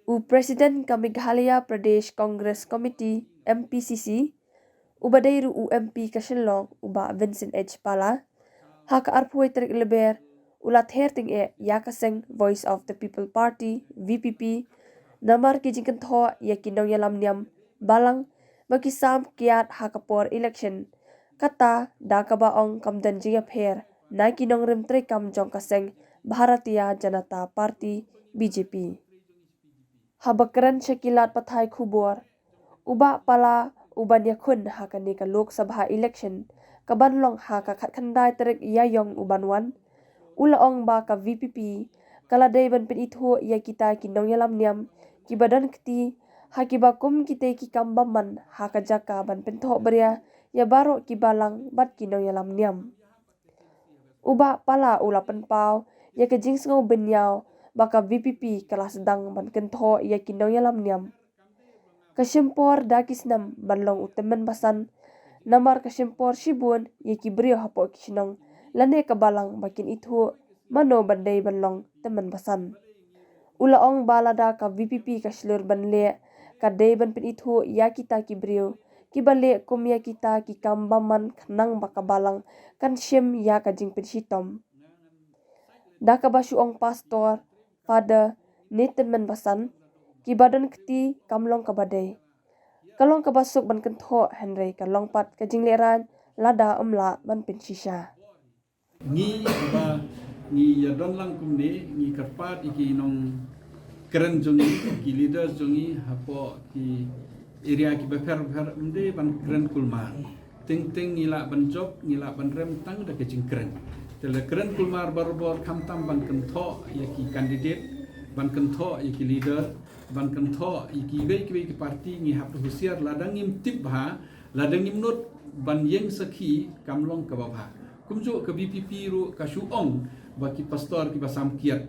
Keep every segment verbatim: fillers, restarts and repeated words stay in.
U President ka Meghalaya Pradesh Congress Committee, M P C C, uba dei ruh u M P ka Shillong, u Bah Vincent H Pala, ha ka arphew tarik Lber, u la ther tyngeh ïa ka seng Voice of the People Party, V P P, namar ki jingkynthoh ïa ki nongïalam niam balang ba ki sam kiad ha ka por election. Kata da kaba ong kam don jingïapher na ki nongrim treikam jong ka seng Bharatiya Janata Party, B J P. Haba kren sha ki lad pathai khubor, u Bah Pala, uban ïakhun ha kane ka Lok Sabha election kaban long ha ka khatkhyndai tarik Ïaïong uban wan, u la ong ba ka V P P ka la dei ban pynithuh ïa kita ki nongïalam niam kiba don kti ha kiba kum kitei ki kam bymman, ha ka jaka ban pynthoh briew ïa baroh ki balang bad ki nongïalam niam. U Bah Pala u la pynpaw ïa ka jingsngew bynñiaw ba ka V P P ka la sdang ban kynthoh ïa ki nongïalam niam. Ka shim por da ki snem ban long u tymmen basan, namar ka shim por shibun ïa ki briew hapoh ki shnong lane ka balang ba kin ithuh mano ban dei ban long tymmen basan. U la ong ba lada ka V P P ka shlur ban leh, ka dei ban pynithuh ïa kita ki briew kiba leh kum ïa kita ki kam bymman, khnang ba ka balang kan shim ïa ka jingpynshitom. Da kaba shu ong pastor, father ne tymmen basan, kiba don kti kam long kaba dei. Ka long kaba suk ban kynthoh, hynrei ka long pat ka jinglehrain lada ym lah ban pynshisha. Ngi ba ngi ïa don lang kumne, ngi kyrpad ïa ki nongkren jong ngi, ki leaders jong ngi hapoh ki area kiba pher pher, ym dei ban kren kulmar. Teng teng ngi lah ban jop, ngi lah ban rem tang da ka jingkren. Te la kren kulmar barabor, khamtam ban kynthoh ïa ki candidate, ban kynthoh ïa ki leader, ban kynthoh ïa kiwei kiwei ki party. Ngi hap husiar, lada ngim tip bha, lada ngim nud ban ïeng sakhi, kam long kaba bha. Kumjuh ka V P P ruh ka shu ong ba ki pastor kiba sam kiad.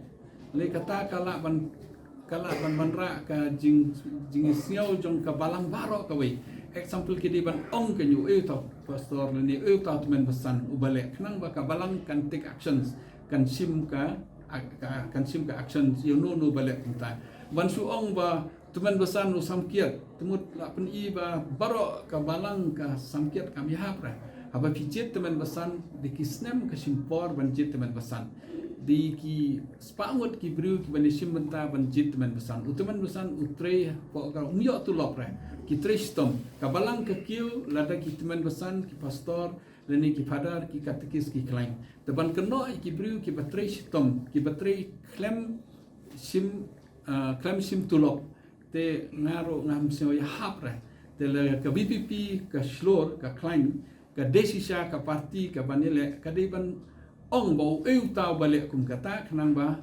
Le kata ka lah ban, ka lah ban wanrah ka jing, jingsngew jong ka balang baroh kawei. Example, ki dei ban ong ka, ngi ïohi uta u pastor lane ïohi uta u tymmen basan uba leh, khnang ba ka balang kan take actions, kan shim ka, ka, kan shim ka action ïa uno uno ba leh kumta. Ban shu ong ba tymmen basan u sam kiad, te mut lah pyni ba baroh ka balang ka sam kiad, kam ïahap re. Haba phi jied tymmen basan, da ki snem ka shim por ban jied tymmen basan. Da ki spah ngut ki briew kiban ïashim bynta ban jied tymmen basan. U tymmen basan u trei hapoh ka, um ïoh tulop re. Ki trei shitom. Ka balang ka kiew lada ki tymmen basan, ki pastor lane ki father, ki katekis, ki khlaiñ. Te ban kynnoh ïa ki briew kiba trei shitom, kiba trei khlem shim, ah, khlem shim tulop, te nga ruh ngam sngew ïahap re. Te la ka V P P ka shlur, ka khlaiñ, ka dei shisha ka party kaban ïaleh, ka dei ban ong ba uei uta uba leh kum kata, khnang ba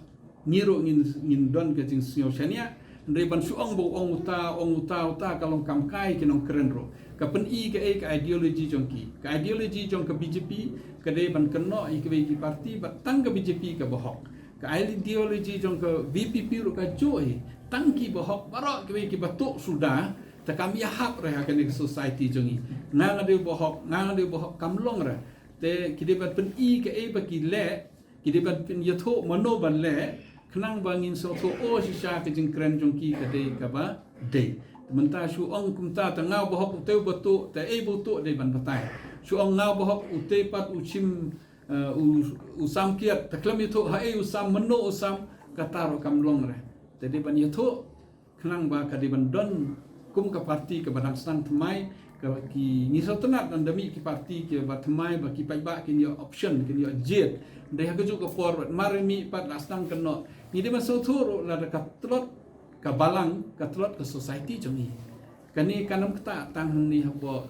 ngi ruh ngin, ngin don ka jingsngew shaniah. Hynrei ban shu ong ba u ong uta, ong uta, uta, ka long kam kai ki nongkren ruh. Ka pyni kaei ka ideology jong ki. Ka ideology jong ka B J P ka dei ban kynnoh ïa kiwei ki party ba tang ka B J P kaba hok. Ka ideology jong ka V P P ruh ka juh hi, tang kiba hok baroh kiwei kiba tuh suda, te kam ïahap re ha kane ka society jong ngi. Nga nga dei uba hok, nga nga dei uba hok, kam long re. Te ki dei ban pyni kaei ba ki leh, ki dei ban pynïathuh mano ban leh, khnang ba ngin sngewthuh, oh, shisha ka jingkren jong ki ka dei kaba dei. Te mynta shu ong kumta, te nga uba hok, utei uba tuh, te ei ba tuh dei ban batai. Shu ong nga uba hok, utei pat u shim, eh, u, u sam kiad, te khlem ïathuh haei u sam, mano u sam, kata ruh kam long re. Te dei ban ïathuh, khnang ba ka dei ban don kum ka party kaba dang sdang thymmai, ka ki ngi sngewtynnat, dang da mih ki party kiba thymmai ba ki paidbah kin ïoh option, kin ïoh jied. Dei ha kajuh ka por bad mar mih pat la sdang kynnoh. Ngi dei ban sngewthuh ruh, lada ka tlot ka balang, ka tlot ka society jong ngi. Kane kan ym ktah tang hangne hapoh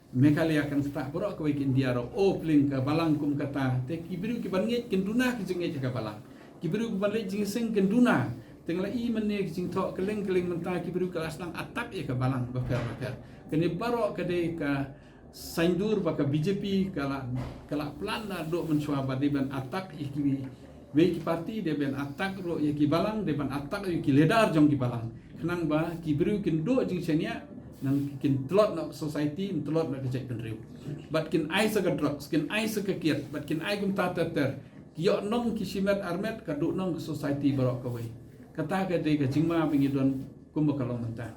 Meghalaya, kan ktah baroh kawei ka India ruh. Oh, pling, ka balang kum kata. Te ki briew kiban ngeit kin duna ki jingngeit ha ka balang. Ki briew kiban leit jingïaseng kin duna. Te nga la i mynne ki jingthoh kylleng kylleng mynta, ki briew ka la sdang attack ïa ka balang bapher bapher. Kane baroh ka dei ka saindur ba ka B J P ka la, ka la plan naduh mynshuwa ba dei ban attack ïa ki wei ki party, dei ban attack ruh ïa ki balang, dei ban attack ïa ki leader jong ki balang. Khnang ba ki briew kin duh jingshaniah, nang kin tlot noh ka society, kin tlot noh ka jaitbynriew. Bad kin ai sa ka drugs, kin ai sa ka kiad, bad kin ai kumta ter ter. Ki ïoh nong ki shimet armet, ka duh nong ka society baroh kawei. Kata ka dei ka jingma ba ngi don kumba ka long mynta.